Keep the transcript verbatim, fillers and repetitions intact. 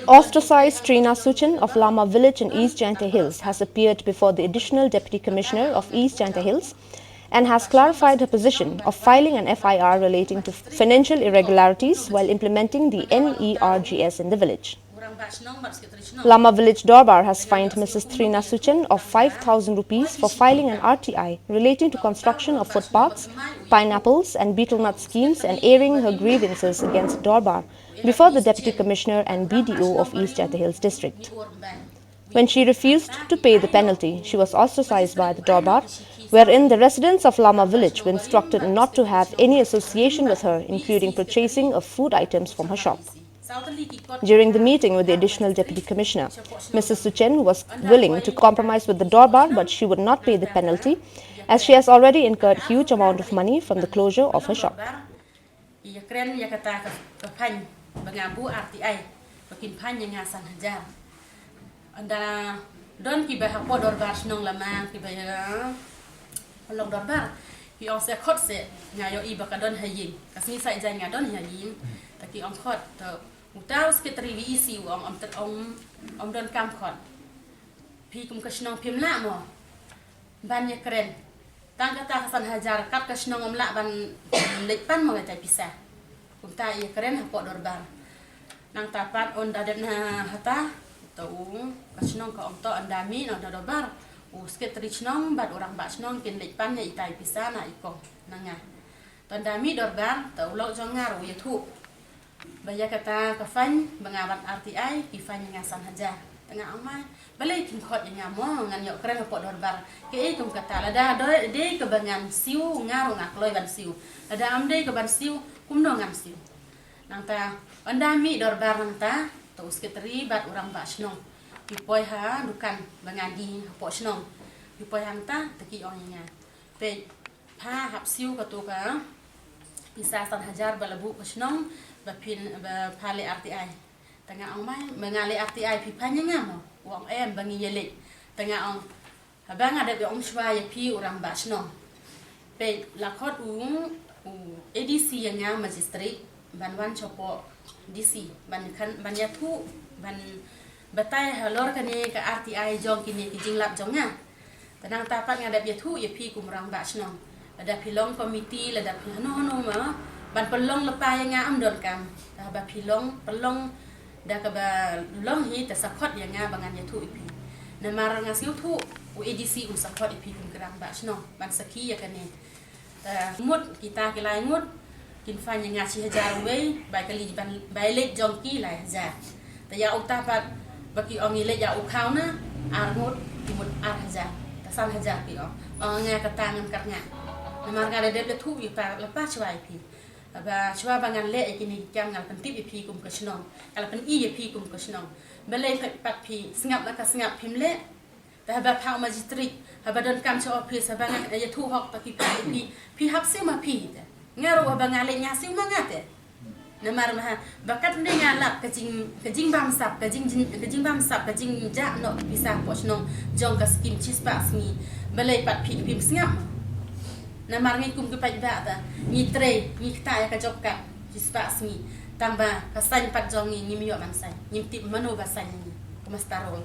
Ostracized Trina Suchen of Lama Village in East Jaintia Hills has appeared before the Additional Deputy Commissioner of East Jaintia Hills and has clarified her position of filing an F I R relating to financial irregularities while implementing the N E R G S in the village. Lama Village Dorbar has fined Missus Trina Suchen of five thousand rupees for filing an R T I relating to construction of footpaths, pineapples and betel nut schemes and airing her grievances against Dorbar before the Deputy Commissioner and B D O of East Jaintia Hills District. When she refused to pay the penalty, she was ostracized by the Dorbar, wherein the residents of Lama Village were instructed not to have any association with her, including purchasing of food items from her shop. During the meeting with the Additional Deputy Commissioner, Missus Suchen was willing to compromise with the Dorbar, but she would not pay the penalty, as she has already incurred huge amount of money from the closure of her shop. Ïa kren ïa kata ka, ka fine ba nga buh R T I ba kin fine ïa nga san hajar. Ynda don kiba hapoh dorbar shnong lama kiba ïa long dorbar, ki ong seh khot seh, nga ïohi ba ka don ha ïing. Ka sngi Saitjaiñ nga don ha ïing. Ta ki ong khot, to uta u sekretari V E C u ong ym ter ong ym don kam khot. Phi kum ka shnong phim lah mo ban ïa kren. Tang kata ka san hajar kat ka shnong ym lah ban leit pan mo ïa tai pisa. Kumta ïa kren hapoh dorbar. Nangta pat ynda dep na hata, to u ka shnong ka ong to ynda mih na dorbar, u sekretari shnong bad u rangbah shnong kin leit pan ïa itai pisa na i kong na nga. To ynda mih dorbar, to u lok jong nga ruh u ïathuh ba ïa kata ka fine ba nga ban R T I, ki fine ïa nga san hajar. Te nga ong mai, balei kim khot ïa nga mo, ngan ïoh kren hapoh dorbar. Kaei kum kata, lada dei kaba ngan siew, nga ruh nga kloi ban siew. Lada ym dei ka ban siew, kumno ngan siew. Nangta ynda mih dorbar nangta, to u sekretari bad u rangbah shnong ki poi ha dukan ba nga die hapoh shnong. Ki poi hangta, te ki ong ïa nga, peit, pha hap siew kato ka pisa san hajar ba la buh ka shnong ba phin, ba pha leh R T I. Te nga ong mai, ba nga leh R T I phi fine ïa nga mo? U ong em, ba ngi ïa leit. Te nga ong, haba nga dep ïa ong shuwa ïa phi u rangbah shnong, peit, la khot u, u A D C ïa nga, magistrate, ban wan shapoh D C ban khan, ban ïathuh, ban batai halor kane ka R T I jong kine ki jinglap jong nga. Te nangta pat nga dep ïathuh ïa phi kum rangbah shnong, lada phi long komiti, lada phi hano hano ma, ban pynlong lypa ïa nga ym donkam. Te haba phi long, pynlong da kaba long hi, te sa khot ïa nga ba ngan ïathuh ïa phi. Namar nga sngewthuh u A D C um sa khot ïa phi kum ki rangbah shnong ban sakhi ïa kane. Te mut kita ki lai ngut kin fine ïa nga shi hajar uwei, bai kali ban, bai leit jong ki lai hajar. Te ïa uta pat ba ki ong ngi leit ïa u khaw na ar ngut, ki mut ar hajar. Te san hajar ki ong. Ong nga kata ngam kat nga. Namar nga da dep ïathuh ïa pa, lypa shuwa ïa phi. Ba shuwa ba ngan leh ïa kine ki kam, nga la pyntip ïa phi kum ka shnong, nga la pyni ïa phi kum ka shnong. Balei pat phi sngap la ka sngap phim leh. Te haba pha u magistrate, haba donkam sha office, haba nga ïathuh hok, te ki pha ïa phi, phi hap siew ma phi te. Nga ruh haba nga leit nga siew ma nga te. Namar ma ha, ba katne nga lap ka jing, ka jingbamsap, ka jing, ka jingbamsap, ka jingjah noh pisa hapoh shnong jong ka skim shispah sngi. Balei pat phi phim sngap? Namar ngi kum ki paidbah te ngi trei, ngi ktah ïa ka job card shispah sngi. Tang ba ka sign pat jong ngi ngim ïoh ban sign. Ngim tip mano ba sign ïa ngi. Ka muster roll.